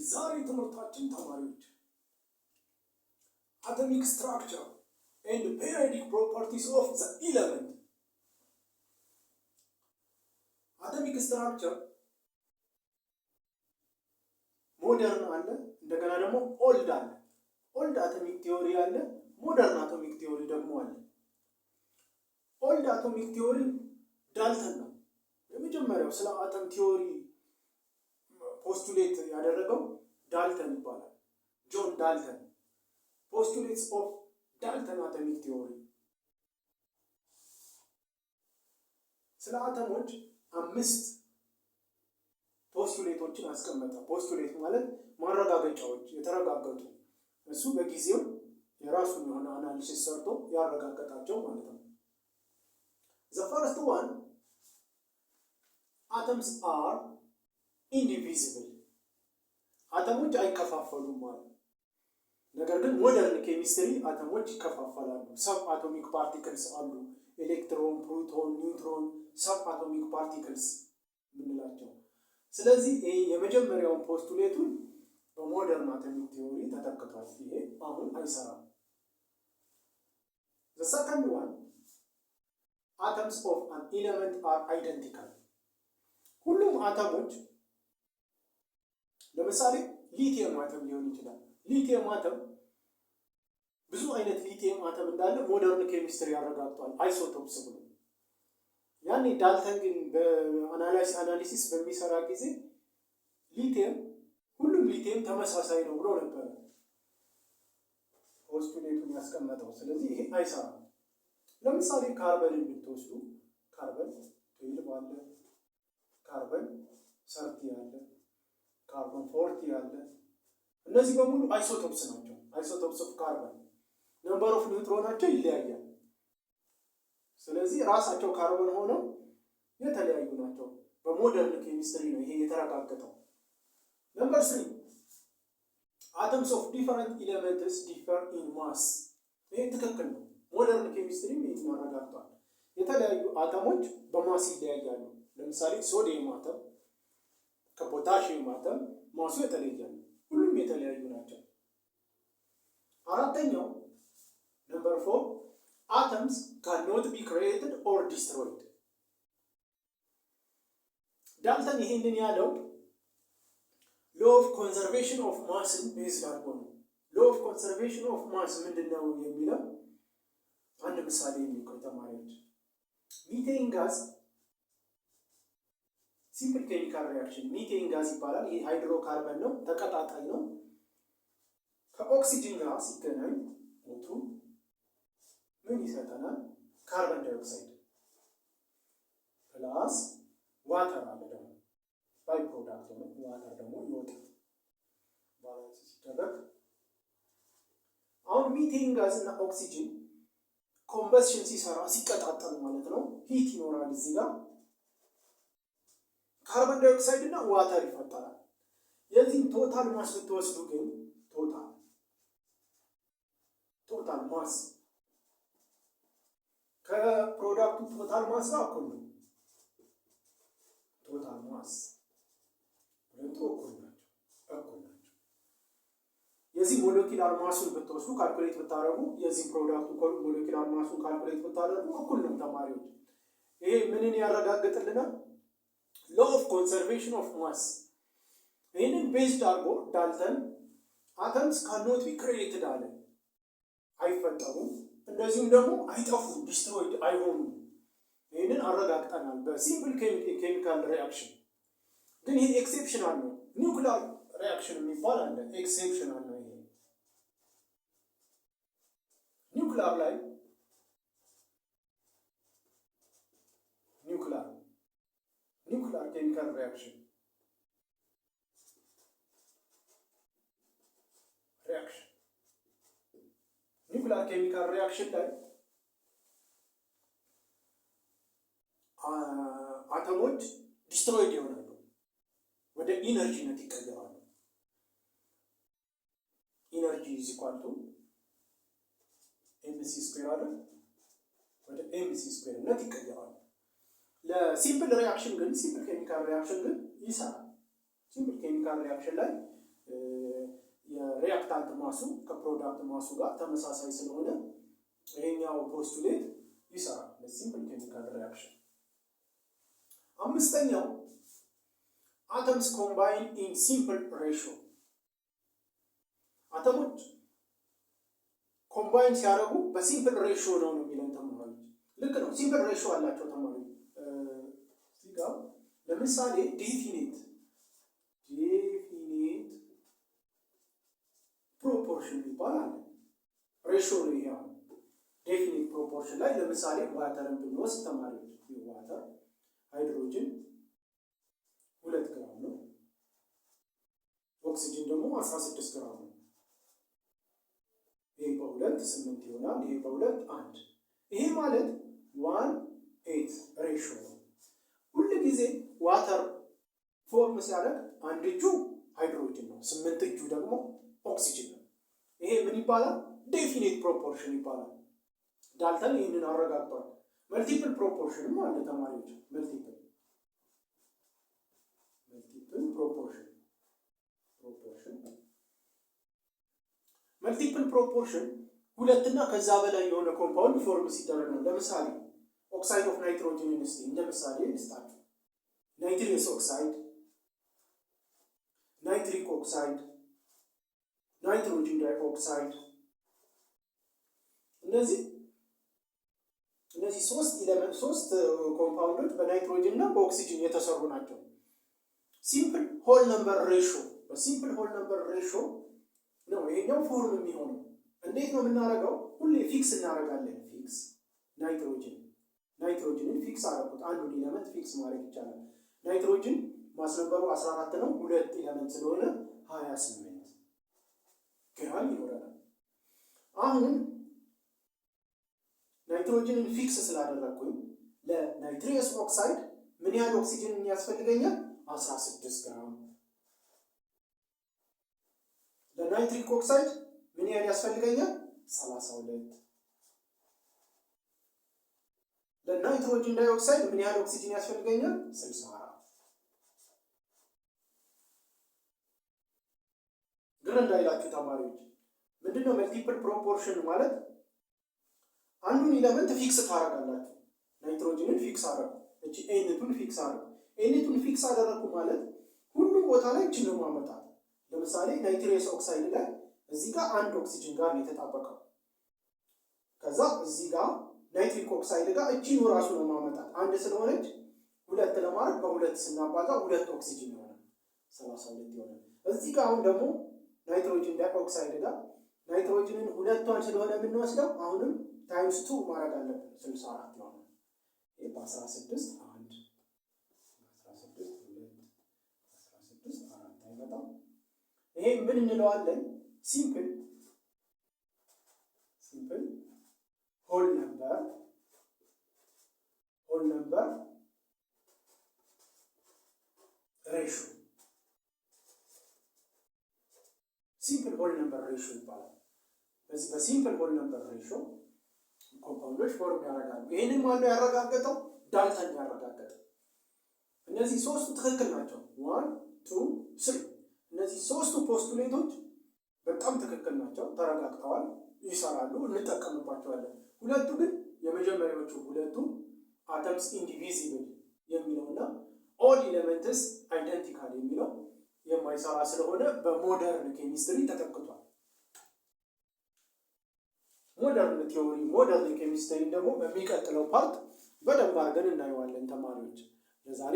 የዛሬ ትምህርታችን ተማሪዎች atomic structure and periodic properties of the element። Atomic structure modern አለ፣ እንደገና ደግሞ old አለ። Old atomic theory አለ፣ modern atomic theory ደግሞ አለ። Old atomic theory ዳልተን ነው የመጀመሪያው ስለ atom theory postulate ያደረገው ዳልተን ይባላል። ጆን ዳልተን፣ postulates of Dalton atomic theory። ስለ አተሞች አምስት postulate ኦችን አስቀመጠ። Postulate ማለት ማረጋገጫዎች፣ የተረጋገጡ፣ እሱ በጊዜው የራሱን የሆነ analysis ሰርቶ ያረጋገጣቸው ማለት ነው። The first one, atoms are indivisible፣ አተሞች አይከፋፈሉም ማለት። ነገር ግን modern chemistry አተሞች ይከፋፈላሉ። Subatomic particles አሉ። Electron፣ proton፣ neutron፣ subatomic particles የምንላቸው። ስለዚህ ይህ የመጀመሪያውን postulate ኡን በ modern atomic theory ተተክቷል። ይሄ አሁን አይሰራም። The second one, atoms of an element are identical። ሁሉም አተሞች፣ ለምሳሌ lithium atom ሊሆን ይችላል። Lithium atom፣ ብዙ አይነት lithium atom እንዳለ modern chemistry ያረጋግጧል isotopes ብሎ። ያኔ ዳልተን ግን በ analysis በሚሰራ ጊዜ ሊቲየም፣ ሁሉም ሊቲየም ተመሳሳይ ነው ብሎ ነበረ postulate ኡን ያስቀመጠው። ስለዚህ ይሄ አይሰራም። ለምሳሌ ካርበንን ብትወስዱ carbon 12 አለ፣ carbon 13 አለ፣ carbon 14 አለ። እነዚህ በሙሉ isotopes ናቸው። Isotopes of carbon፣ number of neutron ኣቸው ይለያያል። ስለዚህ ራሳቸው ካርበን ሆነው የተለያዩ ናቸው። በ modern chemistry ነው ይሄ የተረጋገጠው። Number three, atoms of different elements differ in mass። ይሄ ትክክል ነው። Modern chemistry ም ይህን አረጋግጧል። የተለያዩ አተሞች በ mass ይለያያሉ። ለምሳሌ sodium atom ከ potassium atom mass ኡ የተለየ ነው። ሁሉም የተለያዩ ናቸው። አራተኛው፣ ነምበር ፎር፣ አተምስ ካኖት ቢ ክሪኤትድ ኦር ዲስትሮይድ። ዳልተን ይሄንን ያለው law of conservation of mass ን based አድርጎ ነው። Law of conservation of mass ምንድን ነው የሚለው አንድ ምሳሌ የሚቆይ ተማሪዎች፣ methane gas፣ simple chemical reaction፣ methane gas ይባላል። ይሄ ሃይድሮካርበን ነው፣ ተቀጣጣይ ነው። ከኦክሲጅን ጋር ሲገናኝ O2 ምን ይሰጠናል? Carbon dioxide plus water አለ ደግሞ by product ሆነ water ደግሞ ይወጣል። Balance ሲደረግ አሁን methane gas እና oxygen combustion ሲሰራ፣ ሲቀጣጠል ማለት ነው፣ heat ይኖራል እዚህ ጋር፣ carbon dioxide እና water ይፈጠራል። የዚህም total mass ብትወስዱ ግን total mass ከ product ኡ total mass ጋር እኩል ነው። Total mass ሁለቱ እኩል ናቸው፣ እኩል ናቸው። የዚህ molecular mass ኡን ብትወስዱ፣ calculate ብታደርጉ፣ የዚህ product ኡ molecular mass ኡን calculate ብታደርጉ እኩል ነው ተማሪዎች። ይሄ ምንን ያረጋግጥልናል? Law of conservation of mass። ይህንን based አድርጎ ዳልተን አተምስ ካኖት ቢ ክሪኤትድ አለ። አይፈጠሩም፣ እንደዚሁም ደግሞ አይጠፉም፣ destroyed አይሆኑም። ይህንን አረጋግጠናል በ simple chemical reaction። ግን ይህ exceptional ነው። Nuclear reaction የሚባል አለ። Exceptional ነው ይሄ። ኒውክሊር ላይ nuclear chemical reaction nuclear chemical reaction ላይ አተሞች destroyed ይሆናሉ፣ ወደ energy ነት ይቀየራሉ። Energy is equal to mc square አለ፣ ወደ mc square ነት ይቀየራሉ። ለ simple reaction ግን፣ simple chemical reaction ግን ይሰራል። Simple chemical reaction ላይ የ reactant mass ኡ ከ product mass ኡ ጋር ተመሳሳይ ስለሆነ ይሄኛው postulate ይሰራል ለ simple chemical reaction። አምስተኛው atoms combine in simple ratio። አተሞች combine ሲያደርጉ በ simple ratio ነው ነው የሚለን ተማሪዎች። ልክ ነው። Simple ratio አላቸው ተማሪዎች። እዚህ ጋር ለምሳሌ definite proportion የሚባል አለ። Ratio ነው ይሄ። አሁን definite proportion ላይ ለምሳሌ water ን ብንወስድ ተማሪዎች፣ water ሃይድሮጅን 2 ግራም ነው። ኦክሲጅን ደግሞ 16 ግራም ነው። ይሄ በሁለት ስምንት ይሆናል። ይሄ በሁለት አንድ። ይሄ ማለት 1:8 ratio ነው። ሁል ጊዜ water form ሲያደርግ አንድ እጁ ሃይድሮጅን ነው፣ ስምንት እጁ ደግሞ ኦክሲጅን ነው። ይሄ ምን ይባላል? Definite proportion ይባላል። ዳልተን ይህንን አረጋግጧል። Multiple proportion ም አለ ተማሪዎች። Multiple proportion multiple proportion ሁለትና ከዛ በላይ የሆነ compound form ሲደረግ ነው። ለምሳሌ oxide of nitrogen ን እስቲ እንደ ምሳሌ ልስጣችሁ። Nitrous oxide፣ nitric oxide፣ nitrogen dioxide እነዚህ ሶስት element ሶስት compound ኦች በናይትሮጅን እና በኦክሲጅን የተሰሩ ናቸው። Simple whole number ratio፣ በ simple whole number ratio ነው ይሄኛው form የሚሆነው። እንዴት ነው የምናደርገው? ሁሌ fix እናደርጋለን። Fix nitrogen፣ ናይትሮጅንን fix አደረኩት። አንዱን element fix ማድረግ ይቻላል። ናይትሮጅን mass number ኡ 14 ነው። ሁለት element ስለሆነ 28 ግራም ይኖረናል። አሁን ናይትሮጅንን fix ስላደረግኩኝ ለ nitrous oxide ምን ያህል ኦክሲጅን ያስፈልገኛል? 16 ግራም። ለ nitric oxide ምን ያህል ያስፈልገኛል? 32። ለ nitrogen dioxide ምን ያህል ኦክሲጅን ያስፈልገኛል? 64። ግር እንዳይላችሁ ተማሪዎች፣ ምንድነው multiple proportion ማለት? አንዱን element fix ታደርጋላችሁ። ናይትሮጅንን fix አደረጉ። እቺ N two ን fix አደረጉ። N two ን fix አደረግኩ ማለት ሁሉም ቦታ ላይ እችን ነው ማመጣት። ለምሳሌ nitrous oxide ላይ እዚህ ጋር አንድ ኦክሲጅን ጋር ነው የተጣበቀው። ከዛ እዚህ ጋር nitric oxide ጋር እቺኑ ራሱ ነው ማመጣት። አንድ ስለሆነች ሁለት ለማድረግ በሁለት ስናባዛ ሁለት ኦክሲጅን ይሆናል፣ 32 ይሆናል። እዚህ ጋር አሁን ደግሞ nitrogen dioxide ጋር ናይትሮጅንን ሁለቷን ስለሆነ የምንወስደው አሁንም times two ማድረግ አለብን፣ 64 ይሆናል። ይህ በ16 አንድ፣ 16 ሁለት፣ 16 አራት አይመጣም። ይሄ ምን እንለዋለን? Simple whole number ratio፣ simple whole number ratio ይባላል። በዚህ በ simple whole number ratio compound ኦች form ያደርጋሉ። ይህንን ማነው ያረጋገጠው? ዳልተን ያረጋገጠው። እነዚህ ሶስቱ ትክክል ናቸው። One, two, three። እነዚህ ሶስቱ postulate ኦች በጣም ትክክል ናቸው፣ ተረጋግጠዋል፣ ይሰራሉ፣ እንጠቀምባቸዋለን። ሁለቱ ግን፣ የመጀመሪያዎቹ ሁለቱ atoms indivisible የሚለውና all elements identical የሚለው የማይሰራ ስለሆነ በ modern chemistry ተተክቷል። Modern theory፣ modern chemistry ን ደግሞ በሚቀጥለው part በደንብ አድርገን እናየዋለን ተማሪዎች። ለዛሬ